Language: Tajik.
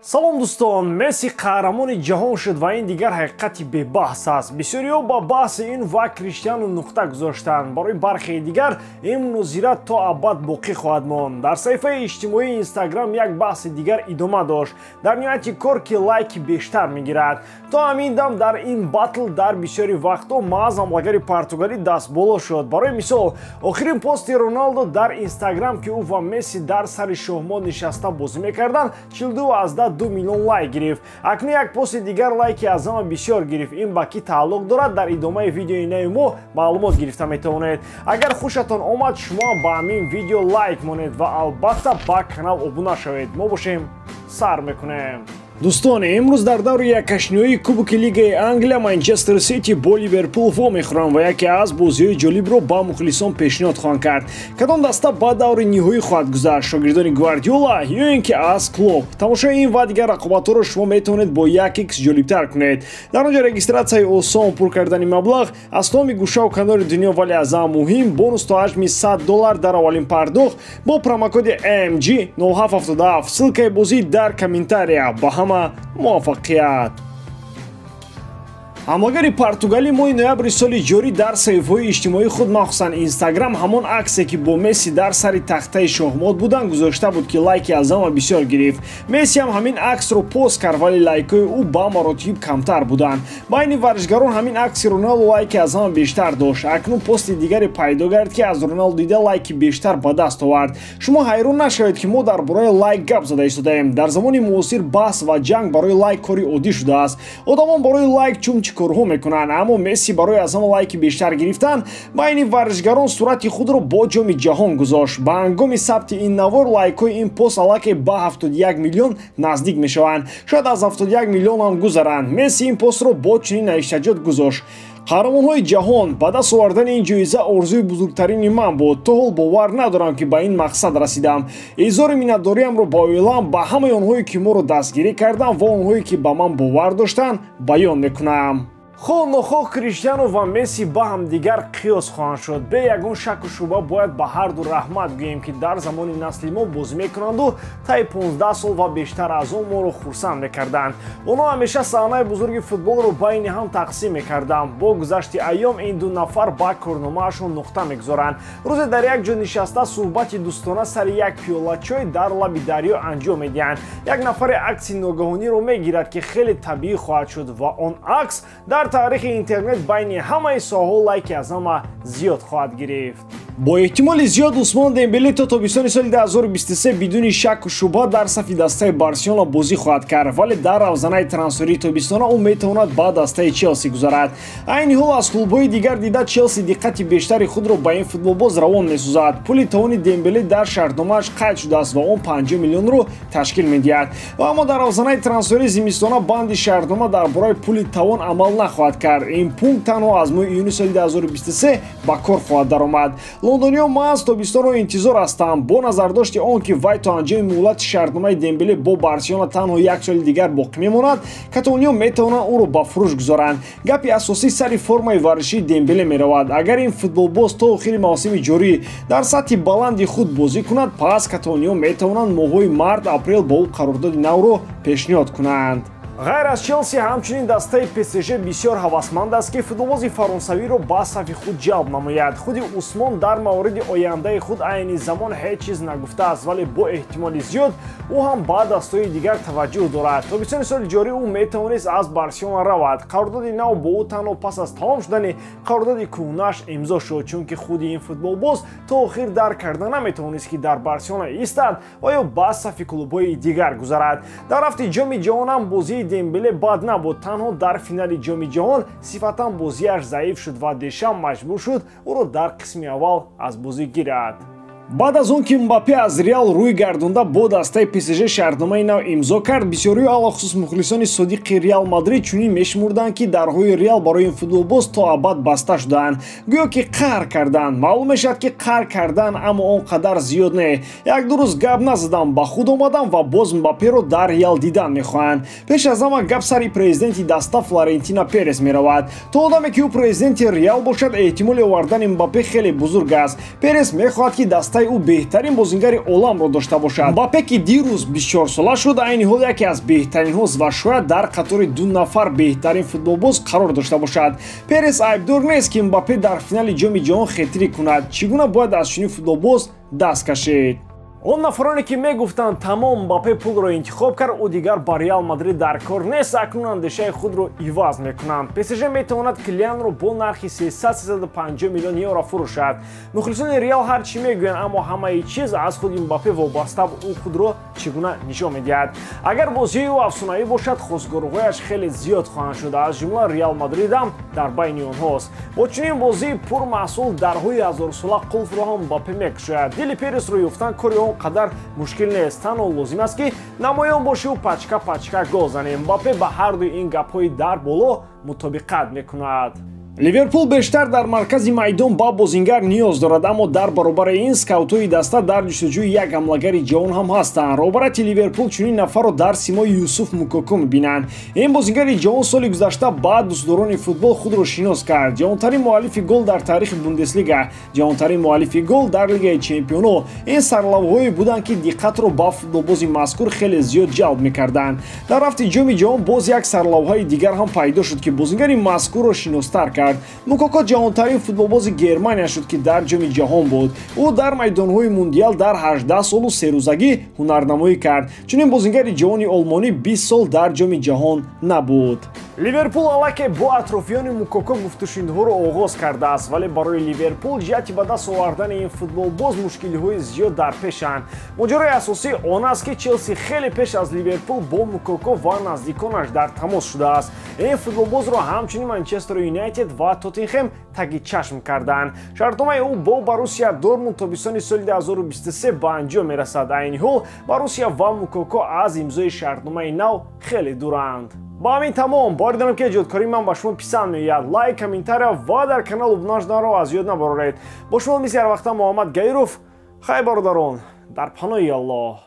Салом дӯстон, Месси қаҳрамони ҷаҳон шуд ва ин дигар ҳақиқати бебаҳс аст. Бисёриҳо ба баҳси ин ва Криштиану нуқта гузоштанд. Барои бархеи дигар ин мунозира то абад боқӣ хоҳад монд. Дар саҳифаи иҷтимоии Инстаграм як баҳси дигар идома дошт. Дар ниҳояти кор ки лайки бештар мегирад. То ҳамин дам дар ин батл дар бисёри вақтҳо маҳз ҳамлагари португалӣ дастболо шуд. Барои мисол, охирин пости Роналдо дар Инстаграм, ки ӯ ва Месси дар сари шоҳмот нишаста бозӣ мекарданд, 42,2 миллион лайк гирифт. Акнун як пости дигар лайки аз ҳама бисёр гирифт. Ин ба кӣ тааллуқ дорад? Дар идомаи видеои нави мо маълумот гирифта метавонед. Агар хушатон омад, шумо ба ҳамин видео лайк монед ва албатта ба канал обуна шавед. Мо бошем, сар мекунем. Дӯстон, имрӯз дар даври яккашниҳои Кубоки Лигаи Англия Манчестер Сити бо Ливерпул вомехӯранд ва яке аз бозиҳои ҷолибро ба мухлисон пешниҳод хоҳанд кард. Кадом даста ба даври ниҳоӣ хоҳад гузашт? Шогирдони Гвардиола ё ин ки аз Клоп? Тамошои ин ва дигар рақобатҳоро шумо метавонед бо 1x ҷолибтар кунед. Дар он ҷо регистратсияи осон, пур кардани маблағ аз тамоми гӯшаву канори дунё, вале аз ҳама муҳим бонус то ҳаҷми $100 дар аввалин пардохт бо промокоди MG 0777. Ссылкаи бозӣ дар комментария. Ба ҳама муваффақият! Ҳамлагари португалӣ моҳи ноябри соли ҷорӣ дар саҳифаҳои иҷтимоии худ, махсусан Инстаграм, ҳамон аксе ки бо Месси дар сари тахтаи шоҳмот буданд, гузошта буд, ки лайки аз ҳама бисёр гирифт. Месси ҳам ҳамин аксро пост кард, вале лайкҳои ӯ ба маротиб камтар буданд. Байни варзишгарон ҳамин акси Роналдо лайки аз ҳама бештар дошт. Акнун пости дигаре пайдо гард, ки аз Роналдо дида лайки бештар ба даст овард. Шумо ҳайрон нашавед, ки мо дар бораи лайк гап зада истодаем. Дар замони муосир баҳс ва ҷанг барои лайк кори оддӣ шудааст. Одамон барои лайк чун корҳо мекунанд, аммо Месси барои аз ҳама лайки бештар гирифтан байни варзишгарон сурати худро бо ҷоми ҷаҳон гузошт. Ба ҳангоми сабти ин навор лайкҳои ин пост аллакай ба 71 миллион наздик мешаванд. Шояд аз 71 миллион ҳам гузаранд. Месси ин постро бо чунин навиштаҷот гузошт: қаҳрамонҳои ҷаҳон, ба даст овардани ин ҷоиза орзуи бузургтарини ман буд. То ҳол бовар надорам, ки ба ин мақсад расидам. Изҳори миннатдориамро ба оилаам, ба ҳамаи онҳое ки моро дастгирӣ карданд ва онҳое ки ба ман бовар доштанд, баён мекунам. Хоҳ нохоҳ Криштиану ва Месси ба ҳамдигар қиёс хоҳанд шуд. Бе ягон шаку шуба бояд ба ҳарду раҳмат гӯем, ки дар замони насли мо бозӣ мекунанду таи 15 сол ва бештар аз он моро хурсанд мекарданд. Онҳо ҳамеша саҳнаи бузурги футболро байни ҳам тақсим мекарданд. Бо гузашти айём ин ду нафар ба корномаашон нуқта мегузоранд. Рӯзе дар як ҷо нишаста суҳбати дӯстона сари як пиёла чой дар лаби дарё анҷом медиҳанд. Як нафаре акси ногаҳониро мегирад, ки хеле табиӣ хоҳад шуд ва он акс дар таърихи интернет байни ҳамаи соҳаҳо лайки аз ҳама зиёд хоҳад гирифт. Бо эҳтимоли зиёд Усмон Дембеле то тобистони соли 2023 бидуни шаку шубҳа дар сафи дастаи Барселона бозӣ хоҳад кард, вале дар равзанаи трансферии тобистона ӯ метавонад ба дастаи Челси гузарад. Айни ҳол аз клубҳои дигар дида Челси диққати бештари худро ба ин футболбоз равон месозад. Пули тавони Дембеле дар шартномааш қайд шудааст ва он 50 миллионро ташкил медиҳад. Ва аммо дар равзанаи трансферии зимистона банди шартнома дар бораи пули тавон амал нахоҳад кард. Ин пункт танҳо аз моҳи июни соли 2023 ба кор хоҳад даромад. Лондониҳо маҳз тобистонро интизор ҳастанд, бо назардошти он ки вай то анҷоми муҳлати шартномаи Дембеле бо Барселона танҳо як соли дигар боқӣ мемонад, каталониҳо метавонанд ӯро ба фурӯш гузоранд. Гапи асосӣ сари формаи варзишии Дембеле меравад. Агар ин футболбоз то охири мавсими ҷорӣ дар сатҳи баланди худ бозӣ кунад, пас каталониҳо метавонанд моҳҳои март апрел бо ӯ қарордоди навро пешниҳод кунанд. Ғайр аз Челси ҳамчунин дастаи ПСЖ бисёр ҳавасманд аст, ки футболбози фаронсавиро ба сафи худ ҷалб намояд. Худи Усмон дар мавриди ояндаи худ айни замон ҳеҷ чиз нагуфтааст, вале бо эҳтимоли зиёд ӯ ҳам ба дастҳои дигар таваҷҷӯҳ дорад. Тобистони соли ҷорӣ ӯ метавонист аз Барселона равад. Қарордоди нав бо ӯ танҳо пас аз тамом шудани қарордоди кӯҳнааш имзо шуд, чунки худи ин футболбоз то охир дарк карда наметавонист, ки дар Барселона истад ва ё ба сафи клубҳои дигар гузарад. Дар рафти ҷоми ҷаҳон ҳам бозии Дембеле бад набуд. Танҳо дар финали ҷоми ҷаҳон сифатан бозиаш заиф шуд ва Дешам маҷбур шуд ӯро дар қисми аввал аз бозӣ гирад. Баъд аз он ки Мбаппе аз Реал рӯй гардонда бо дастаи ПСЖ шартномаи нав имзо кард, бисёриҳо, алахусус мухлисони содиқи Реал Мадрид, чунин мешумурданд, ки дарҳои Реал барои ин футболбоз то абад баста шудаанд. Гӯё ки қаҳр карданд. Маълум мешавад, ки қаҳр карданд, аммо он қадар зиёд не. Як-ду рӯз гап назадам, ба худ омадам ва боз Мбапперо дар Реал дидан мехоҳанд. Пеш аз ҳама гап сари президенти даста Флорентино Перес меравад. То одаме ки ӯ президенти Реал бошад, эҳтимоли овардани Мбаппе хеле бузург аст. Перес мехоҳад, ки дастаи дастаи ӯ беҳтарин бозингари оламро дошта бошад. Мбаппе, ки дирӯз 24 сола шуд, айни ҳол яке аз беҳтаринҳост ва шояд дар қатори ду нафар беҳтарин футболбоз қарор дошта бошад. Перес айбдор нест, ки Мбаппе дар финали Ҷоми Ҷаҳон хетрик кунад. Чӣ гуна бояд аз чунин футболбоз даст кашид? Он нафароне, ки мегуфтанд, тамом, Мбаппе пулро интихоб кард, ӯ дигар ба Реал Мадрид дар кор нест, акнун андешаи худро иваз мекунанд. ПСЖ метавонад Килианро бо нархи 350 миллион евро фурӯшад. Мухлисони Реал ҳар чӣ мегӯянд, аммо ҳамаи чиз аз худи Мбаппе вобаста, ӯ худро чӣ гуна нишон медиҳад. Агар бозии ӯ афсонавӣ бошад, хостгорҳояш хеле зиёд хоҳанд шуд, аз ҷумла Реал Мадридам дар байни онҳост. Бо чунин бозии пурмаҳсул дарҳои ҳазорсола қулфро ҳам Мбаппе мекушояд. Дили Пересро ёфтан кори он қадар мушкил нест, танҳо лозим аст, ки намоён бошиву пачка пачка гол занем. Мбаппе ба ҳардуи ин гапҳои дар боло мутобиқат мекунад. Ливерпул бештар дар маркази майдон ба бозингар ниёз дорад, аммо дар баробари ин скаутҳои даста дар ҷустуҷӯи як ҳамлагари ҷавон ҳам ҳастанд. Роҳбарати Ливерпул чунин нафарро дар симои Юсуф Мукоко мебинанд. Ин бозингари ҷавон соли гузашта ба дӯстдорони футбол худро шинос кард. Ҷавонтарин муаллифи гол дар таърихи Бундеслига, ҷавонтарин муаллифи гол дар Лигаи Чемпионо — ин сарлавҳое буданд, ки диққатро ба футболбози мазкур хеле зиёд ҷалб мекарданд. Дар рафти Ҷоми Ҷаҳон боз як сарлавҳаи дигар ҳам пайдо шуд, ки бозингари мазкурро шиностар кард. Мукоко ҷавонтарин футболбози Германия шуд, ки дар Ҷоми Ҷаҳон буд. Ӯ дар майдонҳои мундиал дар 18 солу 3 рӯзагӣ ҳунарнамоӣ кард. Чунин бозингари ҷавони олмонӣ 20 сол дар Ҷоми Ҷаҳон набуд. Ливерпул аллакай бо атрофиёни Мукоко гуфтушунидҳоро оғоз кардааст, вале барои Ливерпул ҷиҳати ба даст овардани ин футболбоз мушкилиҳои зиёд дар пешанд. Моҷарои асосӣ он аст, ки Челси хеле пеш аз Ливерпул бо Мукоко ва наздиконаш дар тамос шудааст. Ин футболбозро ҳамчунин Манчестер Юнайтед ва Тоттенхем таги чашм карданд. Шартномаи ӯ бо Боруссия Дортмунд тобистони соли 2023 ба анҷом мерасад. Айни ҳол Боруссия ва Мукоко аз имзои шартномаи нав хеле дуранд. Ба ҳамин тамом. Боварӣ дорам, ки эҷодкории ман ба шумо писанд меояд. Лайк, комментария ва дар канал обуна шуданро аз ёд набароред. Бо шумо мисли ҳар вақта Муҳаммад Гаиров. Хай, бародарон, дар паноҳи Аллоҳ.